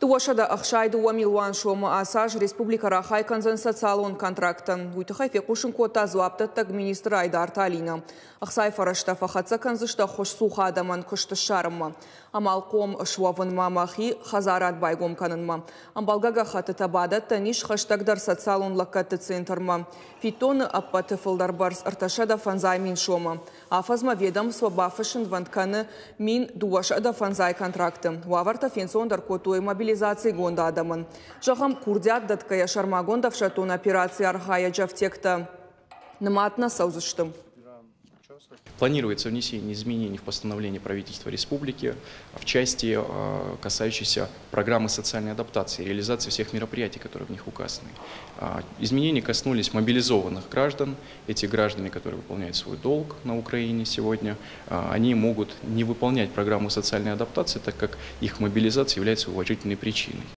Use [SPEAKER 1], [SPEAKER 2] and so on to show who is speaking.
[SPEAKER 1] 262 милуан сомы ацы аз республикӕ рахай кӕндзӕн социалон контракттӕн. Уый тыххӕй фехъусын кодта дзуапдӕттӕг министр Айдарты Алинӕ. Ӕхцайы фӕрӕзтӕ фӕхӕццӕ кӕндзысты ӕххуысцух адӕмӕн куыст ссарынмӕ, амалхъом суӕвынмӕ ӕмӕ хи хӕдзарад байгом кӕнынмӕ. Ӕмбӕлгӕ гӕххӕттытӕ бадӕттӕн ис хӕстӕгдӕр социалон лӕггӕдты центрмӕ. Фиддоны ӕппӕты фылдӕр бӕрц 350 мин сомы. Афӕдзмӕ ведомство бафыссынвӕнд кӕны 1250 контракты. Уавӕртӕ фенцондӕр кодтой мобилизацигонд адӕмӕн. Зӕгъӕм, курдиат дӕтгӕйӕ сӕрмагонд ӕфсӕддон операцийы архайӕджы афтектӕ нымад нӕ цӕудзысты.
[SPEAKER 2] Планируется внесение изменений в постановление правительства республики в части, касающейся программы социальной адаптации и реализации всех мероприятий, которые в них указаны. Изменения коснулись мобилизованных граждан. Эти граждане, которые выполняют свой долг на Украине сегодня, они могут не выполнять программу социальной адаптации, так как их мобилизация является уважительной причиной.